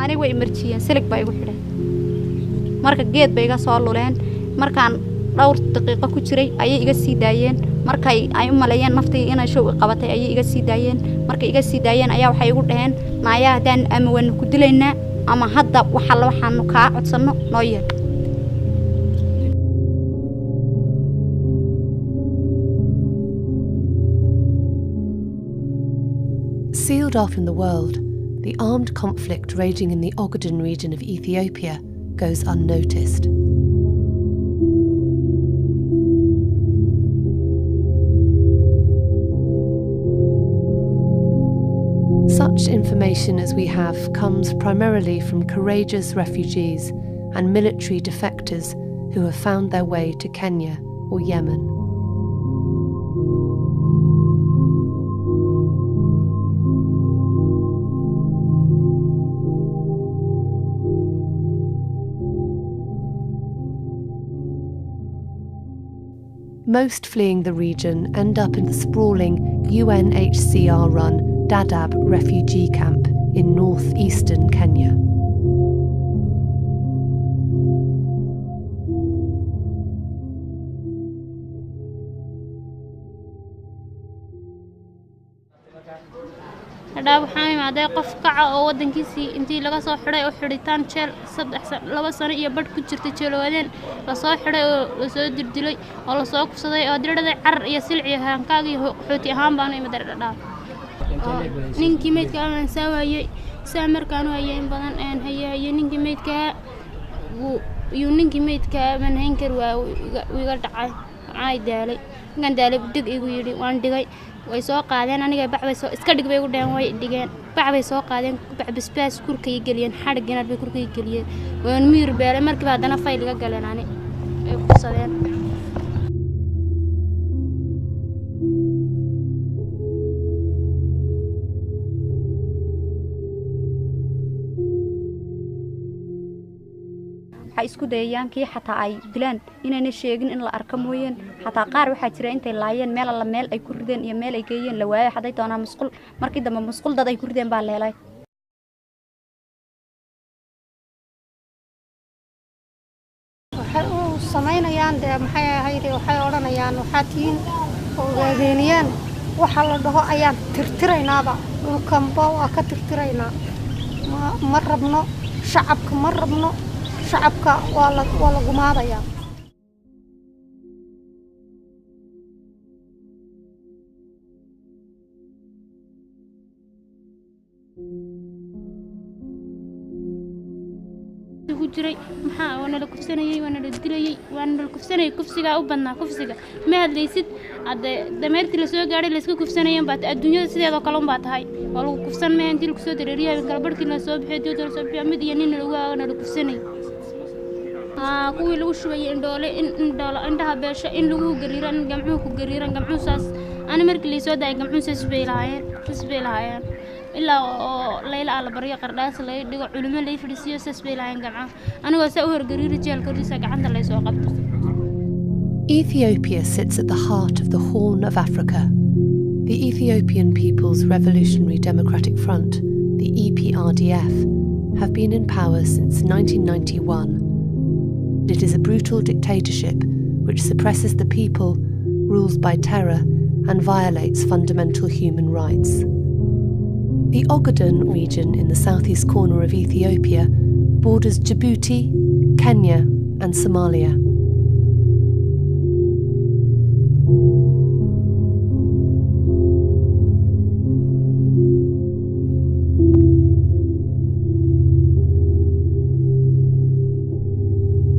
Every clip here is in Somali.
Aniga way imarjiyeen, silig baa igu xidheen. Marka geed bay iga soo luleen. Markaan dhowr daqiiqo ku jiray ayay iga sii daayeen. Markay ay u maleeyeen naftii inay show i qabatay ayay iga sii daayeen. Markay iga sii daayeen ayaa waxay igu dhaheen, naayaa, haddaan ama waanu ku dilaynaa ama hadda waxa la waxaanu kaa codsanno noo yeel. Sealed off in the world, the armed conflict raging in the Ogaden region of Ethiopia goes unnoticed. Such information as we have comes primarily from courageous refugees and military defectors who have found their way to Kenya or Yemen. Most fleeing the region end up in the sprawling UNHCR run Dadaab refugee camp in northeastern Kenya. Dhadhaab waxaan imaaday qof kaca oo wadankiisii intii laga soo xidhay oo xidhitaan jeel 3 2 sano iyo badh ku jirtay jeelwadeen, lasoo xidhay oo lasoo dildilay oo lasoo kufsaday oo diradhaday carar iyo silci iyo haankaag iyo qaxooti ahaan baanu imaday Dhadhaab. Ninkii meydka aan saa waayey, saa markaan hayay in badan aan haye haye, ninkii meydkaa yuu ninkii meydkaa baan hayn kari waaya, wuu iga dhacay. Maxaa daalay, ninkaan daalay, dhig igu yidhi, waan dhigay. Way soo qaadeen aniga, bac bay soo iska dhig bay igu dhaheen. Way dhigeen, bac bay soo qaadeen, bac basbaas kurkay geliyeen, xadhig inaad bay kurkay geliyeen. Waan miyir beelay markiiba, haddana fayl iga galeen, ani ay kufsadeen. Waxay isku dayayaan kii xataa ay dilaan inayna sheegin in la arko mooyeen. Xataa qaar waxaa jira intay laayeen meel alla meel ay ku rideen iyo meel ay geeyeen la waayo. Hadday doonaan musqul, markii dambe musqul dad ay ku rideen baa la helay. Waxay u samaynayaan dee, maxay ahayd, waxay odhanayaan waxaa tihiin oo ogaadeeniyaan waxa la dhaho ayaan tirtiraynaaba, dhulkanba waa ka tirtiraynaa, ma rabno shacabka, ma rabno shacabka, waa la gumaadayaa. Ku jiray maxaa? Waa nala kufsanayey, waa nala dilayey, waa nala kufsanayey. Kufsigaa u badnaa. Kufsiga ma hadlaysid hadde, dameertii lasoo gaadhay layska kufsanayen baa adduunyada sideedoo kale unbaa tahay. Waa lagu kufsan maya intii lagu soo dareeriyo habeen kale barhkii lasoo bixiyo, dibadda lasoo bixiyo, mid iyo nin lagu nala kufsanayay. Kuwii lagu shubayay indhoole, in indhoolo indhaha beesho, in lagu gariiro, in gamcuhu ku gariiran, gamcuhu saas. Ani markii laysoo daayay gamcuhu saas bay lahaayeen, saas bay lahaayeen, ilaa oo layla alla baryo, qardhaas lay dhigo, culimo lay fadhiisiyo, saas bay lahaayeen gamcaha. Anigoo saa u horgariiri jeelka hortiisa gacanta laysoo qabto. Ethiopia sits at the heart of the Horn of Africa. The Ethiopian People's Revolutionary Democratic Front, the EPRDF, have been in power since 1991. It is a brutal dictatorship which suppresses the people, rules by terror, and violates fundamental human rights. The Ogaden region in the southeast corner of Ethiopia borders Djibouti, Kenya, and Somalia.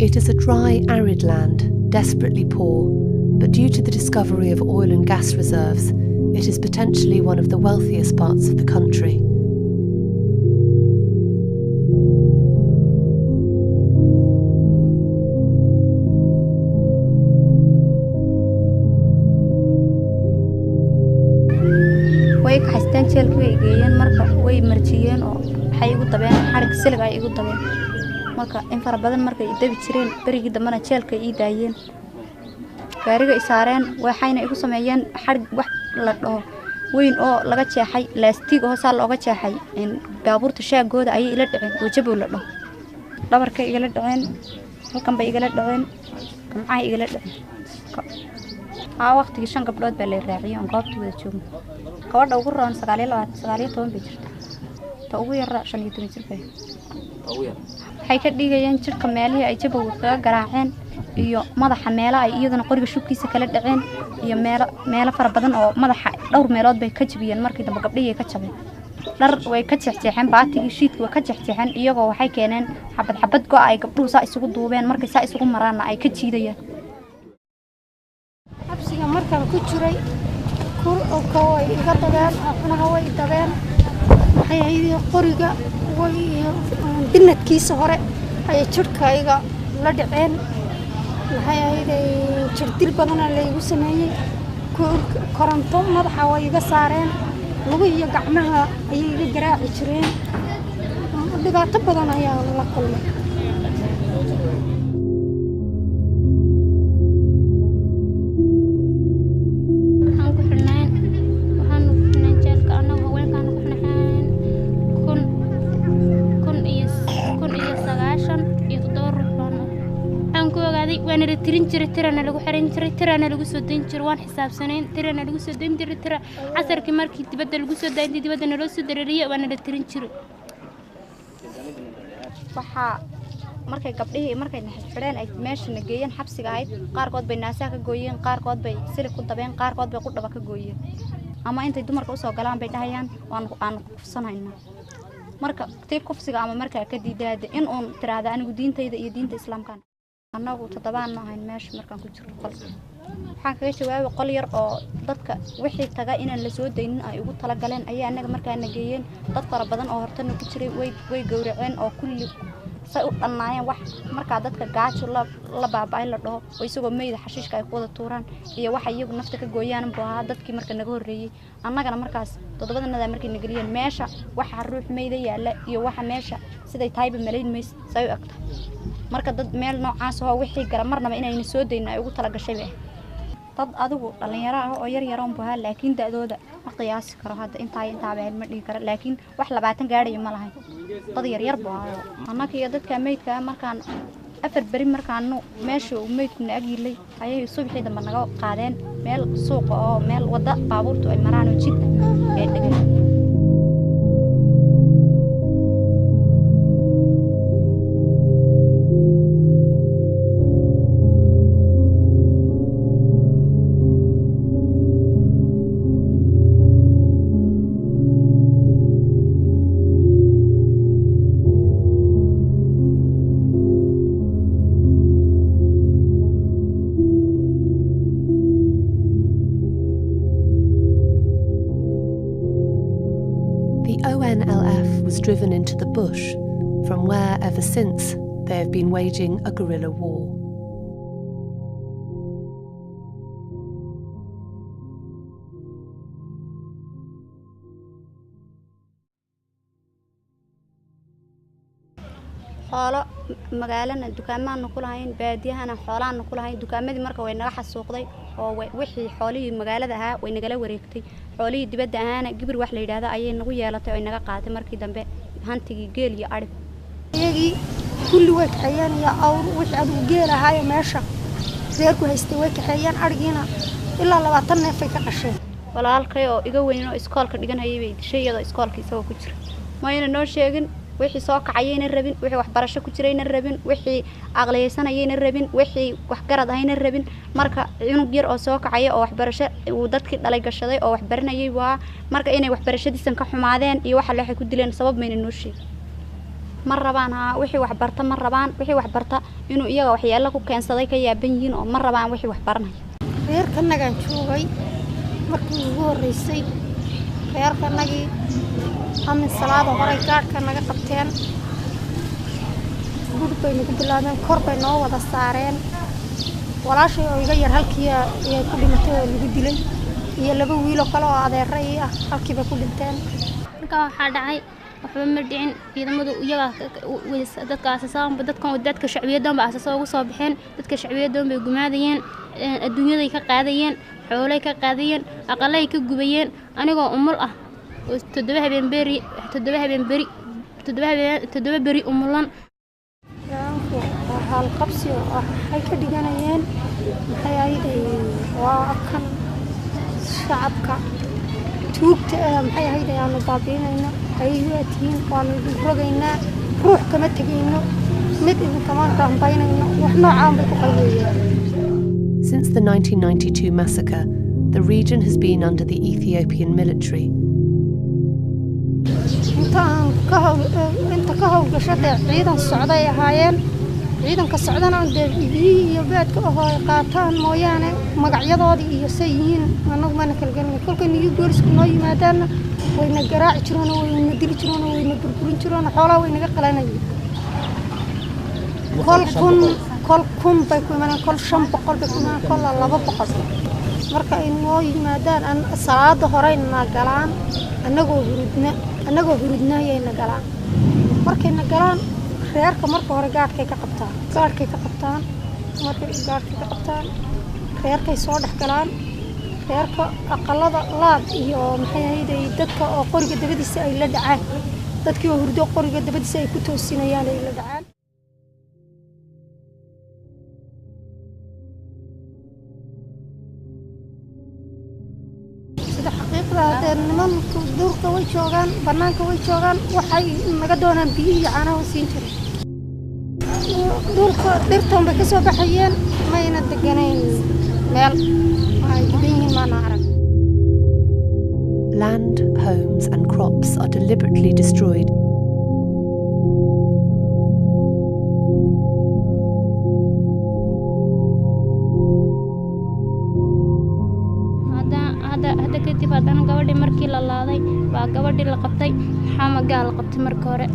It is a dry, arid land, desperately poor, but due to the discovery of oil and gas reserves, it is potentially one of the wealthiest parts of the country. Way kaxaysteen, jeelkii bay geeyeen. Marka way marjiyeen oo waxay igu dabeen xarig, silig ay igu dabeen. Marka in fara badan markay i dabi jireen, berigii dambena jeelka ii daayeen, gaariga i saareen, waxayna igu sameeyeen xarig wax la dhaho weyn oo laga jeexay laastiig oo saa looga jeexay in baabuurta shaagooda ayay ila dhaceen oo jabow la dhaho. Dhabarkay igala dhaceen, halkan bay igala dhaceen, gamcaha igala dhaceen. Haa, waqtigii 5 gabdhood baa la raaciyay oon goobtii wada joogno. Gabadha ugu roon 29, 19 bay jirta, ta ugu yara 15 jir bay. Waxay ka dhigayeen jidhka meelihii ay jabowga kaga garaaceen iyo madaxa meelo ay iyaduna qoriga shubkiisa kala dhaceen iyo meelo fara badan oo madaxa dhowr meelood bay ka jabiyeen. Markii dambe gabdhihii ay ka jabeen dhar way ka jeexjeexeen, baatigii shiidkii way ka jeexjeexeen, iyagoo waxay keeneen xabad xabad go'a ay gabdhuhu saa isugu duubeen, markay saa isugu maraanna ay ka jiidayaan. Xabsiga markaan ku jiray kulka way iga dabeen oo cunaha way dabeen, maxay ahayd qoriga way binadkiisa hore ayay jidhkayga la dhaceen, maxay ahayd jirdil badana laygu sameeyey, koronto madaxa way iga saareen, lugu iyo gacmaha ayay iga garaaci jireen, dhibaato badan ayaa la kulmay. Waxaan ku xidhnayn, waxaanu ku xidhnayn jeelka annagu haweenkaanu ku xidhnayn 1097 ruux baanu. Waxaan ku ogaaday waana la tirin jiray, tirana lagu xiran jiray, tirana lagu soo dayn jiray, waan xisaabsanayn, tirana lagu soo dayn jiray, tira casarkii markii dibadda lagu soo daayay, intii dibadda naloo soo dareeriyay waana la tirin jiray. Waxaa markay gabdhihii markay xidheen ay meeshana geeyeen xabsiga ahayd, qaarkood bay naasaha ka gooyeen, qaarkood bay silig ku dabeen, qaarkood bay qudhaba ka gooyeen, ama intay dumarka usoo galaan bay dhahayaan waan aanu kufsanaynaa. Marka tii kufsiga ama markaa ka diidaada in uun tiraahda anigu diintayda iyo diinta islaamkaan. Annagu toddobaan ma ahayn meesha markaan ku jirno qolka. Waxaan kaga jawaabay qol yar oo dadka wixii taga inaan la soo daynin ay ugu talagaleen ayay annaga markaana geeyeen. Dad fara badan oo hortana ku jiray way gowraceen oo kulli say u dhannaayeen, wax markaa dadka gaajo la baaba'ay la dhaho oo isagoo meyda xashiishka ay ku wada tuuraan iyo waxa iyagu nafta ka gooyaan buu ahaa dadkii marka naga horreeyey. Annagana markaas toddobadanadaa markay na geliyeen meesha, waxa ruux meyda yaalla iyo waxa meesha siday tahayba malayn maysa say u egtahay. Marka dad meel noocaas ahoo wixii gala marnaba inayna soo daynin ay ugu talagashay bay ahayd. Dad adigu dhalinyaro ah oo yar yaroon buu ahaa, laakiin da'dooda ma qiyaasi karo hadda, intaa intaaba ahayd ma dhihi karo, laakiin wax 20 gaadhaya ma lahayn, dad yar yar buu ahaa. Annaka iyo dadka meydka ah markaan 4 beri markaanu meesha uu meydku na ag yilay ayay subaxii dambe naga qaadeen meel suuqa oo meel wadda baabuurtu ay maraan oo jid ah ee dhegan. The ONLF was driven into the bush, from where, ever since, they have been waging a guerrilla war. Xoolo magaalana dukaamaanu ku lahayn, baadiyahana xoolaanu ku lahayn. Dukaamadii marka way naga xasuuqday oo wixii xoolihii magaalada ahaa way nagala wareegtay, xoolihii dibadda ahaana gibir wax la yidhaahdo ayay nagu yeelatay oo naga qaadatay markii dambe hantigii geel iyo adhig. Iyagii kulli way kaxeeyeen iyo awr wixii adigu geel ahaayo meesha reerku haystay way kaxeeyeen, adhigiina ilaa 20 neefay ka qasheen. Walaalkay oo iga weyn oo iskoolka dhiganayay bay dishay iyadoo iskoolka isagoo ku jira. Mayna noo sheegin wixii soo kacayayna rabin, wixii waxbarasho ku jirayna rabin, wixii aqliyaysanayayna rabin, wixii waxgarad ahayna rabin. Marka cunug yar oo soo kacaya oo waxbarasho uu dadkii dhalay gashaday oo waxbaranayay waa marka inay waxbarashadiisan ka xumaadeen iyo waxa waxay ku dileen sabab mayna noo sheegin. Ma rabaan haa wixii waxbarta, ma rabaan wixii waxbarta inuu iyaga waxyeello ku keensaday ka yaaban yihiin oo ma rabaan wixii waxbaranaya. Reerkanagaan joogay markii ugu horreysay, reerkanagii amin salaada horay gaadhka naga qabteen, guri bay nagu bilaabeen, kor bay noo wada saareen. Walaashay oo iga yar halkii ayay ku dhimatay oo lagu dilay, iyo 2 wiiloo kale oo adeera ii ah halkii bay ku dhinteen. Marka waxaa dhacay waxba ma dhicin, ciidamadu iyagaa dadka aasasaanba, dadkan dadka shacbiyadan ba aasasa ugu soo baxeen, dadka shacbiyadan bay gumaadayeen, adduunyaday ka qaadayeen, Xoolay ka qaadayeen, aqalay ka gubayeen. Anigoo umul ah oo 7 habeen beri, 7 habeen beri, 7 habeen, 7 beri umulan. Waa halqabsi oo waxay ka dhiganayeen, maxay ahayd, waa kan shacabka tuugta ah, maxay ahayd, ayaanu baabiinayno, ayagu tihiin, waanu idin rogaynaa, ruux kama tegayno, mid idinkama dambaynayno, wax noocaan bay ku qaylayeen. Since the 1992 massacre, the region has been under the Ethiopian military. Inta aan ka hawl, inta ka howlgasho dee ciidan socday ahaayeen. Ciidanka socdana dee biyihii iyo baadka ahoo ay qaataan mooyaane, magacyadoodii iyo say yihiin annagu mana kala garanay. Kolkay niyo boolisku noo yimaadaanna wayna garaaci jireen oo wayna dili jireen oo wayna burburin jireen oo xoolaha way naga qalanayeen. Kol 1000, kol 1000 bay ku imanayaan, kol 500 bay ku imanayaan, kol 200. Marka ay noo yimaadaan an salaada horeyna galaan, annagoo hurudna, annagoo hurudna ayayna galaan. Markayna galaan reerka, marka hore gaadhkay ka qabtaan, gaadhkay ka qabtaan. Markay gaadhkay ka qabtaan, reerkay soo dhex galaan. Reerka aqalada laad iyo maxay ahayd dadka oo qoriga dabadiisa ay la dhacaan, dadkii oo hurdo qoriga dabadiisa ay ku toosinayaan ay la dhacaan. Sida xaqiiqda dee nimanku duurka way joogaan, bannaanka way joogaan, waxay naga doonaan biyihii iyo caanaha siin jiray. Dhulka dhirtan bay ka soo baxayeen, mayna deganayn meel ay degan yihiin, maana arag. Land, homes, and crops are deliberately destroyed. Hadda kadib haddana gabadhii markii la laaday baa gabadhii la qabtay, xamagaa la qabtay. Marka hore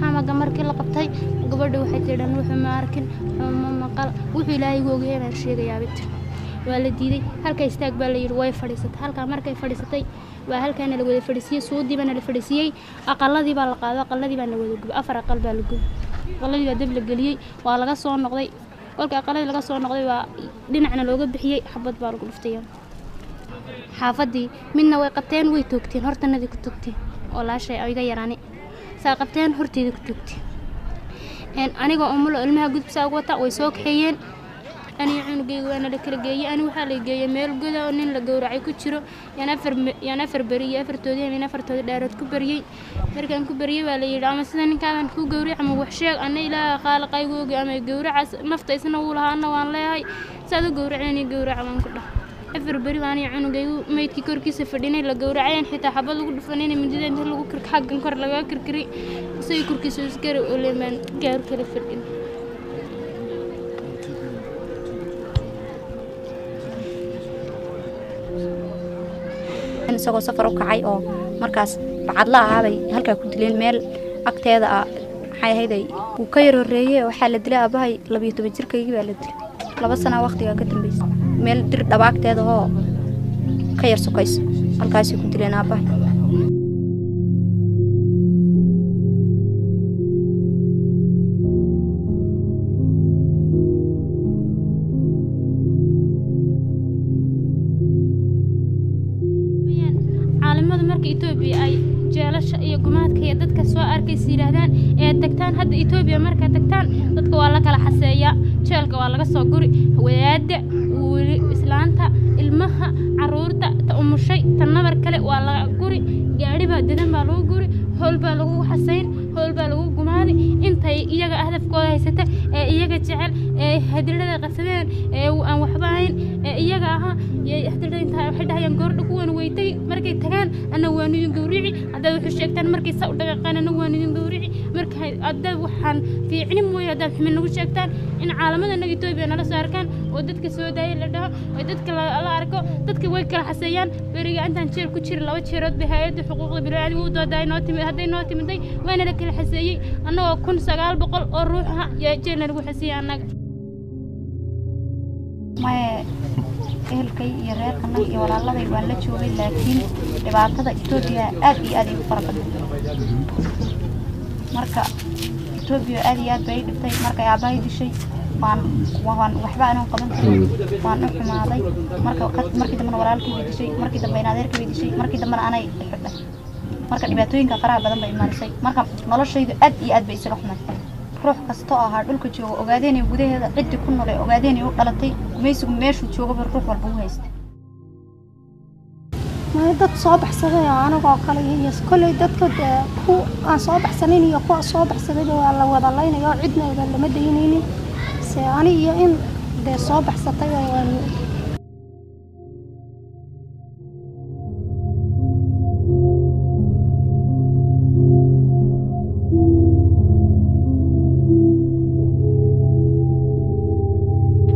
xamaga markii la qabtay, gabadhi waxay tidhi wuxuu ma arkin, wuxuu ma maqal, wuxuu Ilaahay igu ogyahay baan sheegayaa bay tiri. Waa la diiday, halka istaag baa la yidhi. Way fadhiisatay halkaa. Markay fadhiisatay waa halkaana la wada fadhiisiyey, suudii baana la fadhiisiyey. Aqaladii baa la qaaday, aqaladii baa la wada gubay. 4 aqal baa la gubay, aqaladii baa dab la geliyey. Waa laga soo noqday. Kolka aqaladii laga soo noqday waa dhinacna looga bixiyey, xabad baa lagu dhuftay. Xaafadii midna way qabteen, way toogteen, hortanadii ku toogteen oo laashay iga yaraani saa qabteen, horteeda ku toogteen. Anigoo umulo ilmaha gudubsaa ugu wata way soo kaxeeyeen. Aniga cunugayga waana la kala geeyey. Ani waxaa la geeyey meel goda oo nin la gowracay ku jiro. Yaan 4 beri iyo afartoodii habeen afartoodii dhaarood ku baryey. Markaan ku baryey baa la yidhi ama sida ninkaadan kuu gowric ama wax sheeg. Anna Ilaaha khaaliqaygu ogi ama gowracaas nafta isna wuu lahaa, anna waan leeyahay, saad u gowraceen iyo gowraca baan ku dhahay. 4 beri baan aniga cunugaygu meydkii korkiisa fadhinay la gowracayan, xitaa xabad lagu dhufanayna mindida inta lagu kir xaggan kor laga kirkiray, isagii korkiisa isgara ooleen baan gaar kala fadhin. Isagoo safar u kacay oo markaas bacadla ahaabay halkaa ku dileen meel agteeda ah, maxay ahayd, wuu ka yar horreeye. Waxaa la dilay aabahay 12 jirkaygii baa la dilay, 2 sana waqtigaa ka dambeysay, meel dir dhaba agteeda oo ka yar sokayso halkaasay ku dileen aabahay. Caalimadu marka Etoobiya ay jeelasha iyo gumaadka iyo dadka soo arkaysa yidhaahdaan ee tagtaan hadda Etoobiya, markaa tagtaan dadka waa la kala xaseeyaa, jeelka waa laga soo guri, wadaadda, weli islaanta, ilmaha, caruurta, ta umushay, ta nabar kale waa laga guri, gaadhi baa dedan baa lagu guri, howl baa lagu xasayn, howl baa lagu gumaadi. Intay iyaga hadafkooda haysata ee iyaga jecel ee hadilada qabsadeen ee aan waxba ahayn ee iyaga ahaa hadilada intaa waxay dhahayaan goordho kuwan weytay markay tagaan anna waan idin gowrici haddaad wuxuu sheegtaan. Markay saa u dhaqaaqaan anna waan idin gowrici. Marka haddaad waxaan fiicni mooye haddaad xumin nagu sheegtaan, in caalamada naga Etoobiya nala soo arkaan oo dadka soo daayay la dhaho oo dadka la arko, dadka way kala xaseeyaan. Beriga intaan jeel ku jira 2 jeerood bay hay-adda xuquuqda bini'aadmiga u doodaay noo timid. Hadday noo timiday waana la kala xaseeyey, annagoo 1900 oo ruux ah yaa jeelna lagu xaseeyey annaga. Maye, ehelkay iyo reerkanaga iyo walaaladay waan la joogay, laakiin dhibaatada Etoobiya aad iyo aad ay u fara badnay. Marka Etoobiya aad iyo aad bay ii dhibtay markay aabbahay dishay. Waan waxba aanan qaban karin, waan u xumaaday. Marka markii dambena walaalkii bay dishay, markii dambe adeerkii bay dishay, markii dambena anay xidhay. Marka dhibaatooyinka faraha badan bay marisay. Marka noloshaydu aad iyo aad bay isaga xumay. Ruux kasta oo ahaa dhulka jooga Ogaadeenay gudaheeda, ciddi ku noolay Ogaadeenay u dhalatay, gumaysigu meeshuu joogaba ruux walba u haystay. May, dad soo baxsaday oo anagoo kale iyo kolley dadka dee ku aan soo baxsanin iyo kuwa soo baxsadayba waa la wada laynaya oo cidnaba lama daynaynin, se ani iyo in dee soo baxsatay oo waan.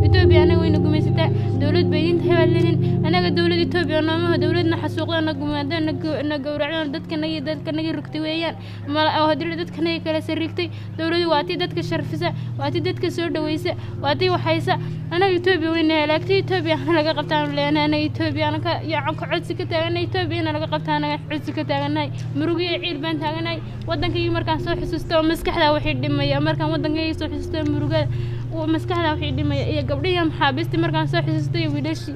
Etoobiya anaga wayna gumaysataa, dowlad bay idin tahay baad leediin. Anaga dowlad Etoobiya noomaha, dowladna xasuuqda, na gumaado, na gowracdo, dadkanagi dadkanagi rugtay weeyaan oo haddii dadkanagi kala sariigtay. Dowladu waa tii dadka sharfisa, waa tii dadka soo dhaweysa, waa tii waxaysa. Anaga Etoobiya wayna halaagtay. Etoobiya hana laga qabtaan leenahay anaga. Etoobiya anaka yacan ka codsi ka taaganahay, Etoobiya ina laga qabtaa anaga codsi ka taaganahay. Murugo iyo ciil baan taaganahay. Waddankaygii markaan soo xusuusto maskaxda waxay dhimaya, markaan waddankayga soo xusuusto murugada maskaxda waxay dhimaya, iyo gabdhihii maxaabiistii markaan soo xusuusto iyo wiilashii.